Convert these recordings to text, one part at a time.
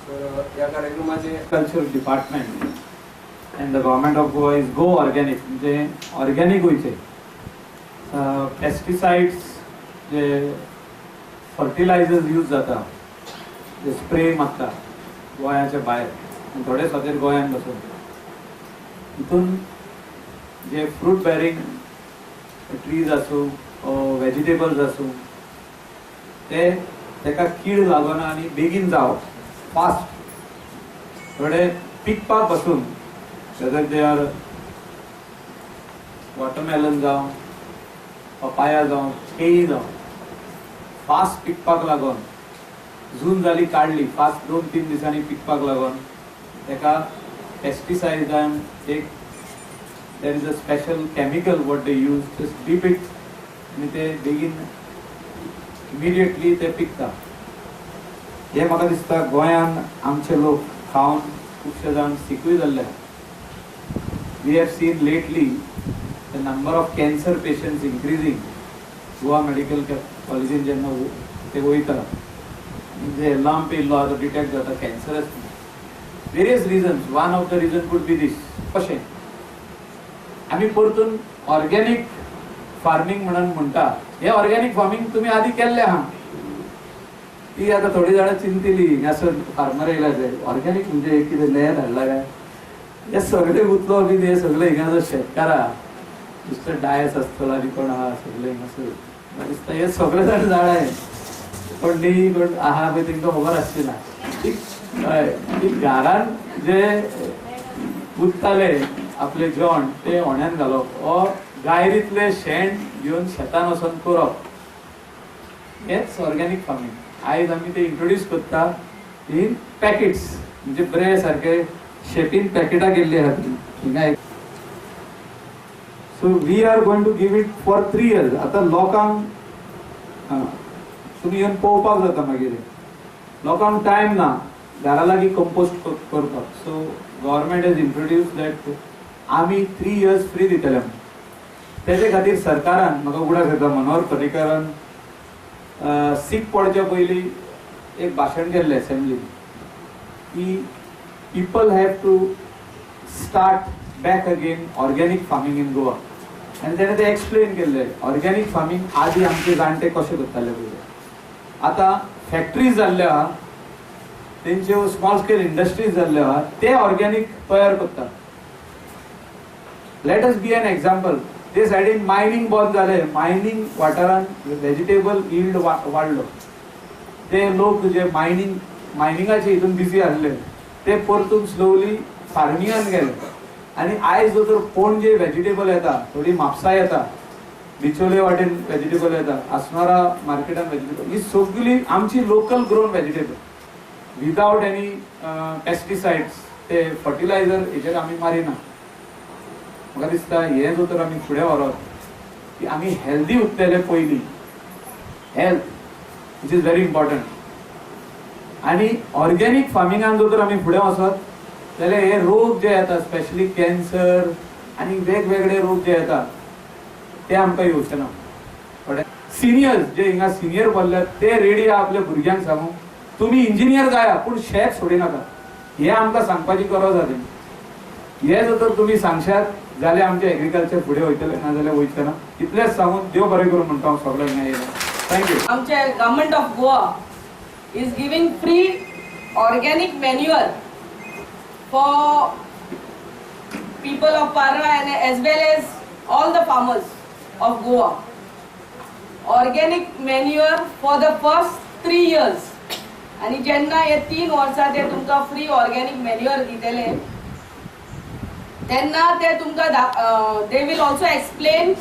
तर ह्या कार्यक्रमाचे Agriculture Department and the Government of Goa is go organic, म्हणजे ऑर्गॅनिक वयचे. पेस्टिसाइड्स जे फर्टिलायझर्स यूज जाता, जे स्प्रे मारता गोंयाच्या भायर आनी थोडे खातीर गोंयान बसून, हितून जे फ्रूट बेरिंग ट्रीज आसूं, वेजिटेबल्स आसूं, ते तेका कीड लागना आनी बेगीन जावप फास्ट. थोडे पिकपाक बसून, whether they are watermelon जावं, पपाया जावं, केळी जावं, फास्ट पिकपाक लागून, जून जाली काडली, फास्ट 2-3 दिसांनी पिकपाक लागून तेका पेस्टिसायडान एक there is a special chemical what they use, just dip it आनी ते बेगीन इमिडिएटली ते पिकता. हे म्हाका दिसता गोंयान आमचे लोक खावन खुबशे जाण सिकूय जाल्ले. We have seen lately the number of cancer patients increasing. Goa medical कॉलेजीन जेन्ना ते वयता, जे लंप येयल्लो आहा तो डिटेक्ट जाता cancerous. Various reasons, one of the reason could be this. कशें आमी परतून ऑर्गेनीक फार्मींग म्हणून म्हणटा, हे ऑर्गेनीक फार्मींग तुमी आदी केल्लें आहा. ती आतां थोडी जाणां चिंतिली, हांगासर फार्मर येयला ते ऑर्गेनीक म्हणजे कितें नयें धाडला काय? हे सगळे उतलो बी, हे सगळे हिंगा शेतकारा मिस्टर डायस आसतलो आनी कोण आहा सगळे हिंगासर. म्हाका दिसता हे सगळे जाण जाणा कोण न्ही, कोण आहा पळय तेंकां खबर आसची ना. ती हय, ती घरान जे उरताले आपले जेवण ते होण्यान घालप ओ गायरीतले शेण घेवन शेतान वचोन करप, हेच ऑर्गेनीक फार्मींग. आयज आमी ते इंट्रोड्यूस करता इन पॅकेट्स, म्हणजे बरे सारके शेपीन पॅकेटां केल्ली आहा ती हिंगा. So we are going to give it for 3 years. आतां लोकांक तुमी येवन पळोवपाक जाता. मागीर लोकांक टायम ना घरा लागीं कंपोस्ट करपाक. So government has introduce that आमी 3 इयर्स फ्री दितले म्हणून. तेजे खातीर सरकारान, म्हाका उगडास येता, मनोहर पर्रीकारान सीक पडच्या पयलीं एक भाशण केल्लें असेंब्लीन की people have to start back again organic farming in Goa. आनी तेणें तें एक्सप्लेन केल्लें, ऑर्गेनीक फार्मींग आदी आमचे जाणटे कशें करताले पळय. आतां फॅक्टरीज जाल्ल्यो आहा, तेंच्यो स्मॉल स्केल इंडस्ट्रीज जाल्ल्यो आहा, ते ऑर्गेनीक तयार करतात. Let us be an example. ते सायडीन मायनींग बंद जालें, मायनींग वाठारान वेजिटेबल यील्ड वाडलो. ते लोक जे मायनिंगाचे हितून बिजी आसले ते परतून स्लोवली फार्मिंगान गेले. आनी आयज जर तर पणजे वेजिटेबल येता, थोडी म्हापसा येता, बिचोले वाटेन वेजिटेबल येता, अस्नोडा मार्केटान वेजिटेबल, ही सगळी आमची local grown vegetable without any pesticides. ते फर्टिलायझर हेचेर आमी मारिना. म्हाका दिसता हें जर तर आमी फुडें व्हरत की आमी हेल्दी उरतले. पयलीं health, which is very important. आनी ऑर्गेनीक फार्मिंगान जर तर आमी फुडें वचत जाल्यार हे रोग जे येता, स्पेशली कॅन्सर आनी वेगवेगळे रोग जे येता, ते आमकां येवचे ना. थोडे सिनियर्स जे हिंगा सिनियर पडल्यात ते रेडी आहा आपल्या भुरग्यांक सांगूंक, तुमी इंजिनियर जाया पूण शेत सोडिनाका. हे आमकां सांगपाची गरज आहा. तेंची हे जर तर तुमी सांगशात जाल्यार आमचें एग्रीकल्चर फुडें वयतलें, ना जाल्यार वयचें ना. इतलेंच सांगून देव बरें करूं म्हणटा हांव सगळ्यांक हिंगा येयला. Thank you. आमचे Government of Goa is giving free organic manure for people of Parra and as well as all the farmers of Goa. Organic manure for the first 3 years. आणि जेन्ना हे 3 वर्सां ते तुमकां फ्री ऑर्गेनीक मॅन्युअर दितले, तेन्ना ते तुमकां they will also explain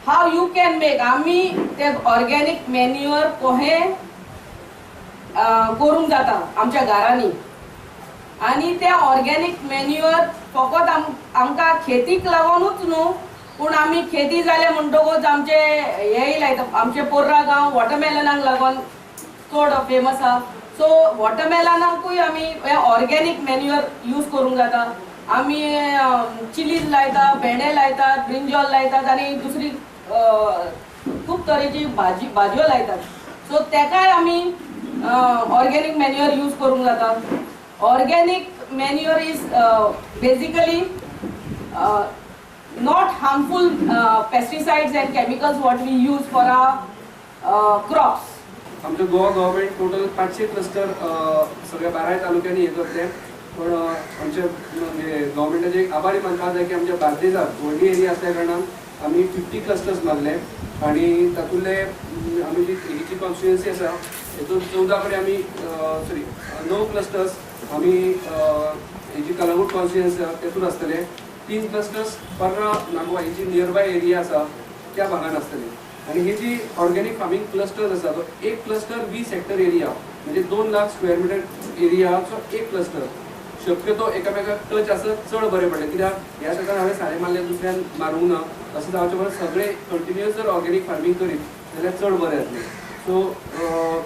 how you can make, आमी ते ऑर्गेनीक मॅन्युअर कोहें करूंक जाता आमच्या घरांनी. आनी ते ऑर्गेनीक मॅन्युअर फकत आमकां खेतीक लागूनच न्हू, पूण आमी खेती जाले म्हणटकूच आमचे हेय लायता. आमचे पोर्रा गांव वॉटरमेलनाक लागून चड फेमस आहा. सो वॉटरमेलनाकूय आमी हे ऑर्गेनीक मॅन्युअर यूज करूंक जाता. आमी चिलीज लायता, भेंडे लायतात, ब्रिंजॉल लायतात आनी दुसरी खूब तरेची भाजी भाजयो लायतात. सो तेकाय आमी ऑर्गेनीक मॅन्युअर यूज करूंक जाता. Organic manure is basically not harmful pesticides and chemicals what we use for our crops. आमचे गोवा गव्हर्मेंट टोटल 500 क्लस्टर सगळ्या 12 तालुक्यांनी हे करतले. पण आमचे म्हणजे गव्हर्मेंटाचे आभारी मानपाक जाय की आमच्या बार्देजाक व्हडली एरिया आसल्या कारणान आमी 50 क्लस्टर्स मागले आनी तातूंतले आमी जी ही जी कॉन्स्टिट्युएन्सी आसा हेतून 14 कडेन आमी सॉरी 9 क्लस्टर्स आमी ही जी कलंगूट कॉन्स्टिट्युएन्सी आसा तेतून आसतले. 3 क्लस्टर्स पर्रा नागवा ही जी नियरबाय एरिया आसा त्या भागान आसतली. आनी ही जी ऑर्गेनीक फार्मींग क्लस्टर्स आसा तो एक क्लस्टर 20 हेक्टर एरिया म्हणजे 2 लाख स्क्वेअर मिटर एरियाचो एक क्लस्टर शक्यतो एकामेकाक टच आसत चड बरें पडलें. कित्याक ह्या शेतान हांवें सारें मारलें दुसऱ्यान मारूंक ना अशें जावचें परस सगळे कंटिन्युअस जर ऑर्गेनीक फार्मींग करीत जाल्यार चड बरें जातलें. सो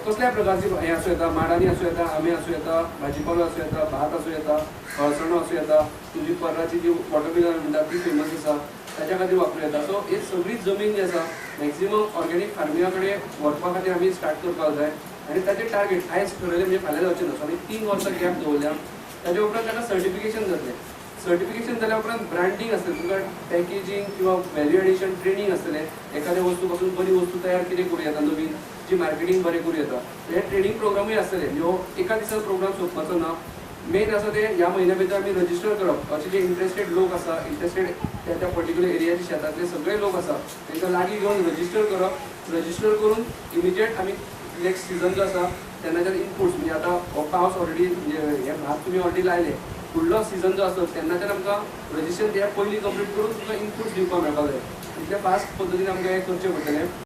कसल्या प्रकारची हें आसूं येता, माडांनी आसूं येता, आंबे आसूं येता, भाजीपालो आसूं येता, भात आसूं येता, हळसणो आसूं येता, तुजी पर्राची जी वॉटरमिलन म्हणटा ती फेमस आसा ताच्या खातीर वापरूं येता. सो ही सगळी जमीन जी आसा मॅक्सिमम ऑर्गेनीक फार्मिंगा कडेन व्हरपा खातीर आमी स्टार्ट करपाक जाय आनी ताचें टार्गेट आयज ठरयलें म्हणजे फाल्यां जावचें ना. सो आमी 3 वर्सां गॅप दवरल्या. ताच्या उपरांत ताका सर्टिफिकेशन जातलें. सर्टिफिकेशन जाल्या उपरांत ब्रांडींग आसतलें, तुमकां पॅकेजींग किंवा व्हॅल्यू एडिशन ट्रेनींग आसतलें. एखाद्या वस्तू पासून बरी वस्तू तयार कितें करूं येता नवीन जी मार्केटींग बरें करूं येता हे ट्रेनींग प्रोग्रामूय आसतले. ह्यो एका दिसान प्रोग्राम सोंपपाचो ना. मेन आसा ते ह्या म्हयन्या भितर आमी रजिस्टर करप अशे जे इंट्रस्टेड लोक आसा, इंट्रस्टेड त्या त्या पर्टिक्युलर एरियाचे शेतांतले सगळे लोक आसा तांकां लागीं घेवन रजिस्टर करप. रजिस्टर करून इमिजिएट आमी नेक्स्ट सिजन जो आसा तेन्नाच्यान इनपुट्स म्हणजे आतां हो पावस ऑलरेडी म्हणजे हे भात तुमी ऑलरेडी लायले, फुडलो सिजन जो आसता तेन्नाच्यान आमकां रजिस्ट्रेशन त्या पयलीं कंप्लीट करून तुमकां इनपुट्स दिवपाक मेळपाक जाय. इतल्या फास्ट पद्दतीन आमकां हें करचें पडटलें.